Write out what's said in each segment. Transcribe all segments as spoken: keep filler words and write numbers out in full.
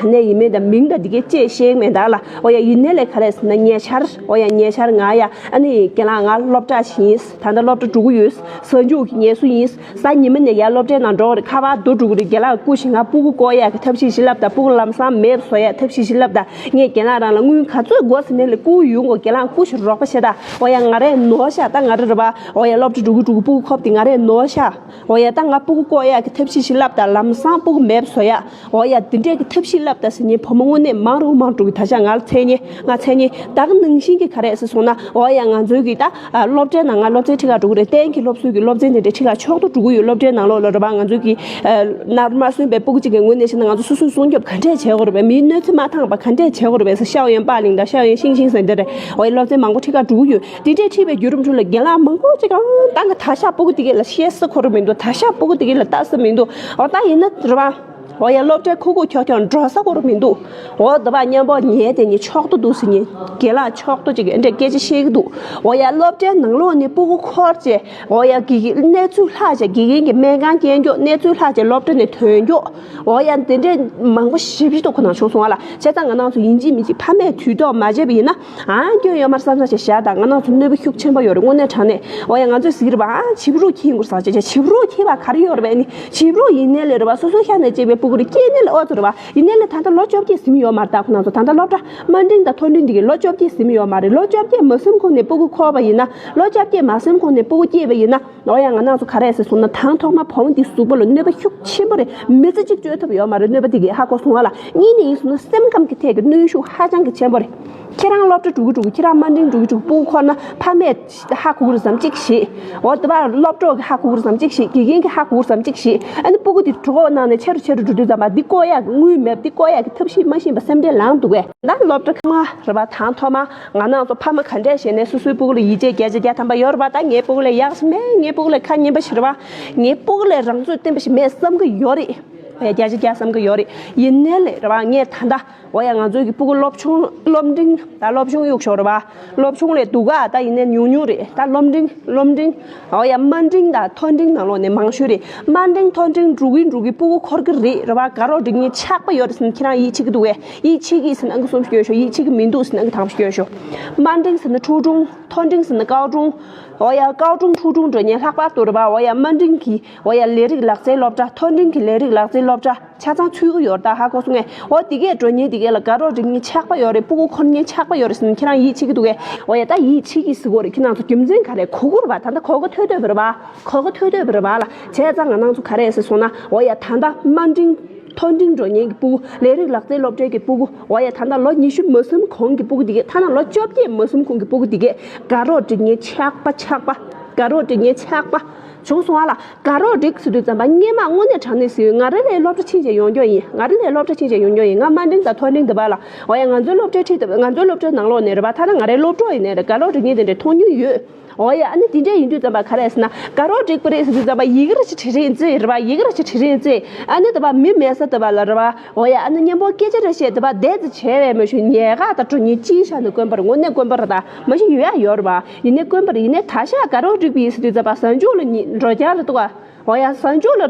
ག་ནས་ཡིན་མིན་དང་མིང་དང་འདི་གའི་ཅེས་ཤེས་མེད་ད་ལ། འོ་ཡ་ཡིན་ནའི་ལས་ག་རེ་ཟེར་ན་ཉེ་ཆར། འོ་ཡ་ཉེ་ཆར་ང་ཡ་ཨ་ནི་རྒན་ལགས་ང་སློབ་གྲྭ་ཞིག་ཡིན། ད་ལྟ་སློབ་གྲྭ་འགྲོ་གི་ཡོད། གཟའ་མཇུག་གི་ངལ་གསོ་ཡིན། གཟའ་ཉི་མ་ནས་ཡར་སློབ་གྲྭའི་ནང་འགྲོ་གི་རེད། ཁ་པར་བརྡུང་འགྲོ་གི་རེད། རྒན་ལགས་སྐུ་ཞིག་ང་སྤུ་གུ་བཀོག་ཡག་གི་ཐབས་ཤེས་ཤིག་ལབ་དང་། སྤུ་གུ་ལམ་སང་མེད་པ་བཟོ་ཡག་ཐབས་ཤེས་ཤིག་ལབ་དང་། ངས་རྒན་ལགས་རང་ལ་དངུལ་ག་ཚོད་དགོས་ཟེར་ནའི་ལས་སྐུ་ཡོང་དགོས། རྒན་ལགས་སྐུ་ཞིག་རོགས་པ་བྱེད་དང་། འོ་ཡ་ང་རས་ནོར་ཤག་ད་ང་རེ་རེད་པ། འོ་ཡ་སློབ་གྲྭ་འགྲོ་གི་འགྲོ་གི་སྤུ་གུ་ཁོབ་དེ་ང་རས་ནོར་ཤག་འོ་ཡ་ད་ང་སྤུ་གུ་བཀོག་ཡག་གི་ཐབས་ཤེས་ཤིག་ལབ་དང་། ལམ་སང་སྤུ་གུ་མེད་པ་བཟོ་ཡག་འོ་ཡ་དེ་འདྲས་ཀྱི་ཐབས་ཤེས་ལབ་དང་ཟེར་མཁན་བུ་མོ་དངོས་གནས་མང་རུ་མང་འགྲོ་གི། ད་ཆ་ང་ལ་མཚན་སྙན། ང་མཚན་སྙན་ད་ག་ནང་བཞིན་གྱི་ག་རེ་ཟེར་སོང་ན། འོ་ཡ་ང་ཚོའི་གི་ད་ཨ་སློབ་གྲྭའི་ནང་། ང་སློབ་ཚན་ཁྲིད་ག་འགྲོ་གི་རེད། གཏན་གྱི་སློབ་གསོའི་གི་སློབ་ཚན་དེ་འདྲ་ཁྲིད་ག་ཕྱོགས་གཏོགས་འགྲོ་གི་ཡོད། སློབ་གྲྭའི་ནང་ལོགས་ལ་རེད་པ། ང་ཚོའི་གི་ཨ་ནར་མ་སོན་པའི་སྤུ་གུ་གཅིག་གི་ངོས་ནས་བཤད་ན། ང་ཚོ་སོ་སོའི་སྲུང་སྐྱོབ་ག་འདྲས་བྱེད་དགོས་རེད་པས། མིའི་གནོད་འཚེ་མ་བཏང་བ་ག་འདྲས་བྱེད་དགོས་རེད་པས་ཟེར། ཤའོ་ཡོན་པཱ་ལིང་དང་ཤའོ་ཡོན་ཤིང་ཤིང་ཟེར་འདི་རེད། འོ་ཡ་སློབ་ཚན་མང་པོ་ཁྲིད་ག་འགྲོ་གི་ཡོད། དེ་འདྲས་ཁྲིད་པའི་བརྒྱུད་རིམ་ཁྲོད་ལ་རྒན་ལགས་མང་པོ་ཅིག་ཨང་ད་ག་ད་ཤག་སྤུ་གུ་དེ་གས་ལ་བཤད་ས་ཁོ་རང་མི་འདུག་ད་ཤག་སྤུ་གུ་དེ་གས་ལ་ལྟ་ས་མི་འདུག་འོ་ད་ཡིན་ན་རེད་པ། འོ་ཡ་སློབ་གྲྭའི་ཁུག་ཁུག་ཁྱོག་ཁྱོག་འགྲོ་ས་ཁོ་རང་མི་འདུག་འོ་དེ་བ་མཉམ་པོ་ཉལ་དེ་ཉིད་ཕྱོགས་གཏོགས་འདུག་ཟེར་མཁན་རྒན་ལགས་ཕྱོགས་གཏོགས་ཅིག་གིས་འདྲ་སྐད་ཆ་བཤད་ཀྱི་འདུག་འོ་ཡ་སློབ་གྲྭའི་ནང་ལོགས་ནས་སྤུ་གུ་འཁོར་བྱས། འོ་ཡ་དགེ་རྒན་གནས་ཚུལ་ལྷག་བྱས། དགེ་རྒན་གྱི་སྨན་ཁང་སྐྱེལ་མགྱོགས། གནས་ཚུལ་ལྷག་བྱས་སློབ་གྲྭ་ནས་ཐོན་མགྱོགས། འོ་ཡ་དེ་འདྲས་མང་པོ་ཞེ་པོ་ཅིག་འདུག་ཁོ་ན་བྱུང་སོང་བ་ལ། བྱས་ཙང་ང་རང་ཚོ་ཡིན་གཅིག་མིན་གཅིག་ཕ་མས་དུས་ཐོག་མ་བྱས་པ་ཡིན་ན། ཨང་སྐྱོན་ཡོད་མ་རེད་བསམ་བསམ་བྱས་བཞག་དང་། ང་རང་ཚོ་གནོད་པ་ཤུགས་ཆེན་པོ་ཡོད་རེད། དངོས་གནས་དྲང་གནས། འོ་ཡ་ང་ཚོས་ཟེར་གི་རེད་པ། ཨང་བྱིས་པ་རོགས་ཁྱེར་དགོས་བསམ་བྱས་བྱས། བྱིས་པ་རོགས་ཁྱེར་བ་ག་རེ་ཡོད་རེད་པས། ནི་བྱིས་པ་རོགས་ཡིན་ནའི་ལས་རེད་པ། སོ་སོའི་ཤ་ནས་སྐྱེས་པའི་སྤུ་གུ་རེད། སྐྱེས་ནའི་ལས་ད་ལྟ་ལོ་བཅོ་བརྒྱད་ཟིན་ཡོད་མ་རེད། ད་ཁོ་རང་ཚོ་ད་ལྟ་སློབ་གྲྭ་དམའ་འབྲིང་དང་མཐོ་འབྲིང་འདི་གའི་ལོ་བཅོ་བརྒྱད་ཟིན་ཡོད་མ་རེད། ལོ་བཅོ་བརྒྱད་མ་ཟིན་གོང་ནས་སྤུ་གུ་འཁོར་བ་ཡིན་ན། ལོ་བཅོ་བརྒྱད་མ་ཟིན་གོང་ནས་སྤུ་གུ་སྐྱེས་པ་ཡིན་ན། འོ་ཡ་ང་རང་ཚོ་ག་རེ་ཟེར་སོང་ན། དང་ཐོག་མ་བུ་མོ་འདི་གཟུགས་པོ་ལ་གནོད་པ་ཤུགས་ཆེན་པོ་རེད། མི་ཚེ་གཅིག་སྐྱོབ་ཐུབ་ཡོད་མ་རེད། གནོད་པ་འདི་གས་ཧ་གོ་སོང་བ་ལ། གཉིས་ནས་ཡིན་སོང་ན་སེམས་ཁམས་ཀྱི་ཐད་ཀྱི་གནོན་ཤུགས་ཧ་ཅང་གི་ཆེན་པོ་རེད། ཁྱེད་རང་སློབ་གྲྭ་འགྲོ་གི་འགྲོ་གི། ཁྱེད་རང་དམའ་འབྲིང་འགྲོ་གི་འགྲོ་གི། སྤུ་གུ་འཁོར་ན་ཕ་མས་ཧ་གོ་གི་རེད་བསམ་གཅིག་བྱེད། འོ་དེ་བ་སློབ་གྲོགས་ཀྱིས་ཧ་གོ་གི་རེད་བསམ་གཅིག་བྱེད། དགེ་རྒན་གྱིས་ཧ་གོ་གི་རེད་བསམ་གཅིག་བྱེད། ཨ་ནི་སྤུ་གུ་དེ་འགྲོ་འོ་ནང་ནས་ཆེ་རུ་ཆེ་རུ་འགྲོ་དུས་ཙམ་པ་འདི་བཀོག་ཡག་གི་དངུལ་མེད། འདི་བཀོག་ཡག་གི་ཐབས་ཤེས་མ་ཤེས་པ་སེམས་ཁྲལ་ལངས་འདུག་གས། ད་སློབ་གྲྭ་ཁ་མ་རེད་པ། དང་ཐོག་མ་ང་རང་ཚོ་ཕ་མ་ག་འདྲས་བྱས་ནས་སོ་སོའི་སྤུ་གུ་ལ་ཡིད་ཆེས་བརྒྱ་ཆ་བརྒྱ་ཐམ་པ་ཡོད་རེད་པ། ད་ངའི་སྤུ་གུ་ལས་ཡག་ཞིག་མེད། ངའི་སྤུ་གུ་ལས་ཁ་ཉན་པ་ཞིག་རེད་པ། ངའི་སྤུ་གུ་ལས་རང་ཚོད་ལྡན་པ་ཞིག་མེད་བསམ་གི་ཡོད་རེད། བརྒྱ་ཆ་བརྒྱ་བསམ་གི་ཡོད་རེད། ཡིན་ནའི་ལས་རེད་པ། ངས་ད་ལྟ་འོ་ཡ་ང་ཚོའི་གི་སྤུ་གུ་སློབ་ཆུང་སློབ་འབྲིང་། ད་སློབ་ཆུང་གཡུག་ཞོག་རེད་པ། སློབ་ཆུང་ལས་སྡུག་ག་ད་ཡིན་ནའི་ཉུང་ཉུང་རེད། ད་སློབ་འབྲིང་སློབ་འབྲིང་། འོ་ཡ་དམའ་འབྲིང་དང་མཐོ་འབྲིང་ནང་ལོགས་ནས་མང་ཤོས་རེད། དམའ་འབྲིང་མཐོ་འབྲིང་འགྲོ་གི་འགྲོ་གི་སྤུ་གུ་འཁོར་གི་རེད། རེད་པ། དགའ་རོགས་སྒྲིག་མཁན་ཆགས་པ་ཡོད་རེད་ཟེར་ན་ཁྱེད་རང་ཡིད་ཆེས་ཀྱི་འདུག་གས། ཡིད་ཆེས་ཀྱི་ཟེར་ན་ཨང་ཀི་གསུམ་སྐྱོན་ཤོག་ཡིད་ཆེས་ཀྱི་མི་འདུག་ཟེར་ན་ཨང་ཀི་དང་པོ་སྐྱོན་ཤོག་དམའ་འབྲིང་ཟེར་ན་ཕྲུག་ཕྲུག་མཐོ་འབྲིང་ཟེར་ན་ཀའོ་ཀྲུང་། འོ་ཡ་ཀའོ་ཀྲུང་ཕྲུག་ཕྲུག་འགྲོ་མཁན་ལྷག་པར་དུ་རེད་པ། འོ་ཡ་དམའ་འབྲིང་གི་འོ་ཡ་ལས་རིགས་ལག་རྩལ་སློབ་གྲྭ། མཐོ་འབྲིང་གི་ལས་རིགས་ལག་རྩལ་སློབ་གྲྭ་ཆ་ཚང་ཚུད་ཀྱི་ཡོད་རེད། ད་ཧ་གོ་སོང་ངས། འོ་དེ་གས་འགྲོ་མཁན་དེ་གས་ལ་དགའ་རོགས་སྒྲིག་མཁན་ཆགས་པ་ཡོད་རེད། སྤུ་གུ་འཁོར་མཁན་ཆགས་པ་ཡོད་རེད་ཟེར་ན་ཁྱེད་རང་ཡིད་ཆེས་ཀྱི་འདུག་གས། འོ་ཡ་ད་ཡིད་ཆེས་ཀྱི་ཟེར་གྱི་ཡོད་རེད། ཁྱེད་རང་ཚོ་རྒྱུ་མཚན་ག་རེ་གོ་གི་རེད་པ། ད་ལྟ་གོ་གི་ཐོས་ཐོས་པ་རེད་པ། གོ་གི་ཐོས་ཐོས་པ་རེད་པ་ལ། བྱས་ཙང་ང་རང་ཚོ་ག་རེ་ཟེར་སོང་ན། འོ་ཡ་ད་ལྟ་དམའ་འབྲིང་མཐོ་འབྲིང་འགྲོ་མཁན་གྱི་སྤུ་གུ། ལས་རིགས་ལག་རྩལ་སློབ་གྲྭའི་གི་སྤུ་གུ། འོ་ཡ་ད་ལྟ་ལོ་ཉི་ཤུ་མ་ཟིན་གོང་གི་སྤུ་གུ་དེ་གས། ཐ་ན་ལོ་བཅོ་བརྒྱད་མ་ཟིན་གོང་གི་སྤུ་གུ་དེ་གས་དགའ་རོགས་སྒྲིག་མཁན་ཆགས་པ་ཆགས་པ། དགའ་རོགས་སྒྲིག་མཁན་ཆགས་པ་བྱུང་སོང་བ་ལ། དགའ་རོགས་སྒྲིག་ཟེར་དུས་ཙམ་པ་སྔོན་མ་དངོས་གནས་དྲང་གནས་ཟེར་ཡོད། ང་རང་ལས་སློབ་གྲྭ་ཕྱིན་བྱས་ཡོང་རྒྱུ་ཡིན། ང་རང་ལས་སློབ་གྲྭ་ཕྱིན་བྱས་ཡོང་རྒྱུ་ཡིན། ང་དམའ་འབྲིང་དང་མཐོ་འབྲིང་དེ་བ་ལ། འོ་ཡ་ང་ཚོའི་སློབ་གྲྭའི་ཁྲིད་དེ། ང་ཚོའི་སློབ་གྲྭའི་ནང་ལོགས་ནས་རེད་པ། ཐ་ན་ང་རའི་སློབ་གྲོགས་ཡིན་ནའི་རེད། དགའ་རོགས་སྒྲིག་མཁན་དེ་འདྲ་མཐོང་མྱོང་ཡོད། འོ་ཡ་ཨ་ནི་དེ་འདྲ་ཡིན་དུས་ཙམ་པ་ག་རེ་ཟེར་ན། དགའ་རོགས་སྒྲིག་པ་རེད་ཟེར་དུས་ཙམ་པ་ཡི་གེ་ར་ཅིག་བྲིས་རན་ཙེ་རེད་པ། ཡི་གེ་ར་ཅིག་བྲིས་རན་ཙེ། ཨ་ནི་དེ་བ་མི་མེད་ས་དེ་བ་ལ་རེད་པ། འོ་ཡ་ཨ་ནི་མཉམ་པོ་སྐད་ཆ་རེ་བཤད། དེ་བ་བསྡད་ཙེ་བྱས་པས་མ་གཞི་ཉལ་ཁ་དང་འགྲོ་མཁན་གཅིག་ཤག་ནི་དཀོན་པ་རེད། དངོས་གནས་དཀོན་པ་རེད། ད་མ་གཞི་ཡོད་ཡ་ཡོད་རེད་པ། ཡིན་ནའི་དཀོན་པ་རེད། ཡིན་ནའི་ད་ཤག་དགའ་རོགས་སྒྲིག་པ་ཡིན་ཟེར་དུས་ཙམ་པ་གཟའ་མཇུག་ལ་ཉི་འགྲོ་རྐྱང་རེད་འདུག་ག་འོ་ཡ་གཟའ་མཇུག་ལ།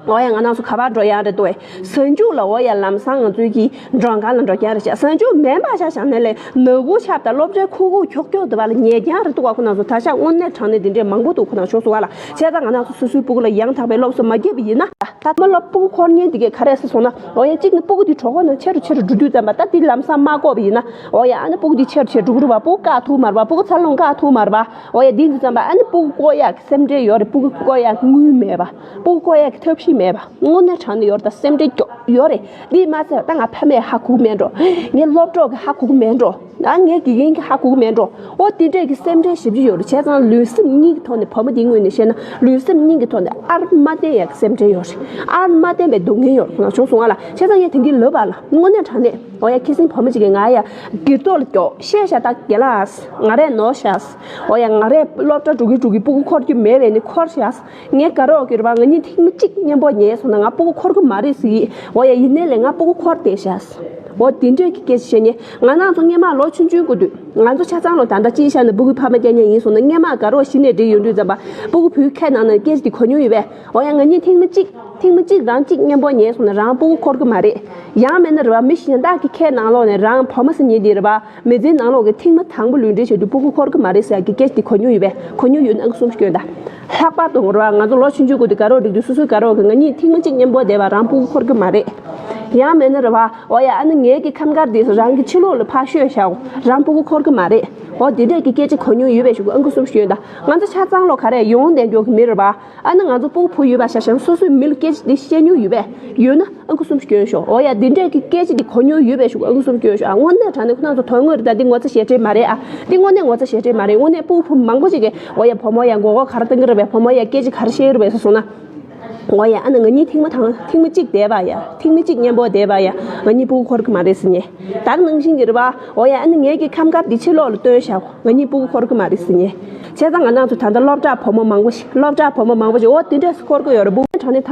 འོ་ཡ་ང་རང་ཚོ་ག་པར་འགྲོ་ཡག་རེད་འདུག་གས། གཟའ་མཇུག་ལ་འོ་ཡ་ལམ་སང་ང་ཚོའི་གི་མགྲོན་ཁང་ལ་འགྲོ་རྐྱང་རེད་ཤག་གཟའ་མཇུག་མིན་པ་ཤག་བཞག་ནའི་ལས་ནག་ཁུག་ཆགས་དང་སློབ་གྲྭའི་ཁུག་ཁུག་ཁྱོག་ཁྱོག་དེ་བ་ལ་ཉལ་རྐྱང་རེད་འདུག་ག་ཁོ་རང་ཚོ་ད་ཤག་དངོས་གནས་དྲང་གནས་དེ་འདྲས་མང་པོ་འདུག་ཁོ་རང་ཚོ་བྱུང་སོང་བ་ལ། བྱས་ཙང་ང་རང་ཚོ་སོ་སོའི་སྤུ་གུ་ལ་ཡང་དག་པའི་སློབ་གསོ་མ་བརྒྱབ་པ་ཡིན་ན། ད་མ་སློབ་སྤུ་གུ་འཁོར་མཁན་དེ་གས་ག་རེ་ཟེར་སོང་ན། འོ་ཡ་གཅིག་ནི་སྤུ་གུ་དེ་གྲོད་ཁོག་ནང་ཆེ་རུ་ཆེ་རུ་འགྲོ་དུས་ཙམ་པ། ད་དེ་ལམ་སང་མ་བཀོག་པ་ཡིན་ན། འོ་ཡ་ཨ་ནི་སྤུ་གུ་དེ་ཆེ་རུ་ཆེ་རུ་འགྲོ་གི་རེད་པ། སྤུ་གུ་བཀག་ཐུབ་མ་རེད་པ། སྤུ་གུ་འཚར་ལོངས་བཀག་ཐུབ་མ་རེད་པ། འོ་ཡ་དེ་ཡིན་དུས་ཙམ་པ་ཨ་ནི་སྤུ་གུ་བཀོག་ཡག་སེམས་ཁྲལ་ཡོད་རེད། སྤུ་གུ་བཀོག་ཡག་དངུལ་མེད་པ། སྤུ་གུ་བཀོག་ཡག་གི་ཐབས་ཤེས་མེད་པ། དངོས་གནས་དྲང་གནས་ཡོད་རེད། ད་སེམས་ཁྲལ་ཀྱོག་ཡོད་རེད། འདི་མ་ཚད་ད་ང་ཕ་མས་ཧ་གོ་གི་མེད་འགྲོ། ངའི་སློབ་གྲོགས་ཀྱིས་ཧ་གོ་གི་མེད་འགྲོ། ཨ་ངའི་དགེ་རྒན་གྱིས་ཧ་གོ་གི་མེད་འགྲོ། འོ་དེ་འདྲས་ཀྱི་སེམས་ཁྲལ་ཞེ་པོ་ཅིག་ཡོད་རེད། བྱས་ཙང་ལུས་སེམས་གཉིས་ཀྱི་ཐོག་ནས། བུ་མོ་དེའི་ངོས་ནས་བཤད་ན་ལུས་སེམས་གཉིས་ཀྱི་ཐོག་ནས་ཨར་མ་བསྟན་ཡག་གི་སེམས་ཁྲལ་ཡོད་རེད། ཨར་མ་བསྟན་པའི་སྡུག་བསྔལ་ཡོད་རེད། ཁོ་ན་བྱུང་སོང་ང་ལ། བྱས་ཙང་ངས་དེང་གི་ལབ་པ་ལ་དངོས་གནས་དྲང་གནས། འོ་ཡ་ཁ་སང་བུ་མོ་ཅིག་གིས་ང་ཡ་སྒེར་ཐོག་ལ་ཀྱོག་བཤད་ཤག་ད་རྒན་ལགས། ང་རས་ནོར་ཤག་འོ་ཡ་ང་རས་སློབ་གྲྭ་འགྲོ་གི་འགྲོ་གི་སྤུ་གུ་འཁོར་རྒྱུ་མེད་པས་ནི་འཁོར་ཤག་ངའི་དགའ་རོགས་ཀྱིས་རེད་པ། ང་གཉིས་ཐེངས་མ་གཅིག་མཉམ་པོ་ཉལ་སོང་ན་ང་སྤུ་གུ་འཁོར་གི་མ་རེད་ཟེར་གི། འོ་ཡ་ཡིན་ནའི་ལས་ང་སྤུ་གུ་འཁོར་བསྡད་ཤག་འོ་དེ་འདྲས་ཀྱི་སྐད་ཆ་བཤད་ཉེ། ང་རང་ཚོ་སྔན་མ་ལོ་ཆུང་ཆུང་གི་དུས་ང་ཚོ་ཆ་ཚང་ལོ་ད་ལྟ་སྤྱིའི་ཆ་ནས་སྤུ་གུའི་ཕ་མ་སྐྱེ་མཁན་ཡིན་སོང་ན། སྔན་མ་དགའ་རོགས་གཞི་ནས་འགྲིག་ཡོང་དུས་ཙམ་པ་སྤུ་གུ་བུའི་ཁ་ནང་ནས་སྐད་ཆ་དེ་གོ་མྱོང་ཡོད་པས། འོ་ཡ་ང་གཉིས་ཐེངས་མ་གཅིག་ཐེངས་མ་གཅིག་རང་གཅིག་མཉམ་པོ་ཉལ་སོང་ན་རང་སྤུ་གུ་འཁོར་གི་མ་རེད། ཡང་མིན་ན་རེད་བ། མི་གཞན་དག་གི་ཁའི་ནང་ལོགས་ནས་རང་བུ་མོ་ཟེར་མཁན་དེ་རེད་བ། མི་ཚེའི་ནང་ལོགས་ཀྱི་ཐེངས་མ་དང་པོ་ལུས་འབྲེལ་བྱེད་དུས་སྤུ་གུ་འཁོར་གི་མ་རེད་ཟེར་གི་སྐད་ཆ་དེ་གོ་མྱོང་ཡོད་པས། གོ་མྱོང་ཡོད་ན་ཨང་གསུམ་སྐྱོན་ད། ལྷག་པར་དུ་རེད་བ། ང་ཚོ་ལོ་ཆུང་ཆུང་གི་དུས་དགའ་རོགས་འགྲིག་དུས་སོ་སོའི་དགའ་རོགས་ཀྱི་ང་གཉིས་ཐེངས་མ་གཅིག་མཉམ་པོ་བསྡད་པ་རང་སྤུ་གུ་འཁོར་གི་མ་རེད། ཡང་མིན་ན་རེད་བ། འོ་ཡ་ཨ་ནི་ངའི་གི་ཁམས་དཀར་དེ་རང་གི་ཕྱི་ལོགས་ལ་ཕར་བཤོས་བཞག་རང་སྤུ་གུ་འཁོར་གི་མ་རེད། འོ་དེ་འདྲས་ཀྱི་སྐད་ཆ་གོ་མྱོང་ཡོད་པས་ཞུ་གི་ཨང་གསུམ་སྐྱོན་ད། ང་ཚོ་ཆ་ཚང་ལོ་ག་རེ་ཡོང་བསྡད་མགྱོགས་གི་མི་རེད་བ། ཨ་ནི་ང་ཚོ་སྤུ་གུ་བུ་ཡོད་པ་ཤ་ཞང་སོ་སོའི་མི་ལ་སྐད་ཆ་འདི་བཤད་མྱོང་ཡོད་པས། ཡོད་ན་ཨང་ཀི་གསུམ་སྐྱོན་ཤོག་འོ་ཡ་འདི་འདྲས་ཀྱི་སྐད་ཆ་འདི་གོ་མྱོང་ཡོད་པས་ཞུ་ཨང་ཀི་གསུམ་སྐྱོན་ཤོག་ཨ་དངོས་གནས་དྲང་གནས་ཁོ་རང་ཚོ་དོན་དངོས་རེད། ད་འདི་ངོ་ཚ་ཞེ་དྲག་མ་རེད་ཨ། འདི་དངོས་གནས་ངོ་ཚ་ཞེ་དྲག་མ་རེད། དངོས་གནས་སྤུ་གུ་བུ་མང་པོ་ཅིག་གིས་འོ་ཡ་བུ་མོ་ཡ་མགོ་སྐོར་ག་རེ་གཏོང་གི་རེད་པས། བུ་མོ་ཡ་སྐད་ཆ་ག་རེ་བཤད་ཀྱི་རེད་པས་ཟེར་སོང་ན། འོ་ཡ་ཨ་ནི་ང་གཉིས་ཐེངས་མ་དང་ཐེངས་མ་གཅིག་བསྡད་པ་ཡ། ཐེངས་མ་གཅིག་མཉམ་པོ་བསྡད་པ་ཡ། ང་གཉིས་སྤུ་གུ་འཁོར་གི་མ་རེད་ཟེར་ཉེ། ད་ག་ནང་བཞིན་གྱི་རེད་པ། འོ་ཡ་ཨ་ནི་ངའི་གི་ཁམས་དཀར་འདི་ཕྱི་ལོགས་ལ་བཏོན་བཞག་ང་གཉིས་སྤུ་གུ་འཁོར་གི་མ་རེད་ཟེར་ཉེ། བྱས་ཙང་ང་རང་ཚོ་ད་ལྟ་སློབ་གྲྭ་བུ་མོ་མང་པོ་ཞིག་སློབ་གྲྭ་བུ་མོ་མང་པོ་ཞིག་འོ་དེ་འདྲས་སུ་འཁོར་གི་ཡོད་རེད། སྤུ་གུ་དྲང་གནས་ཐ་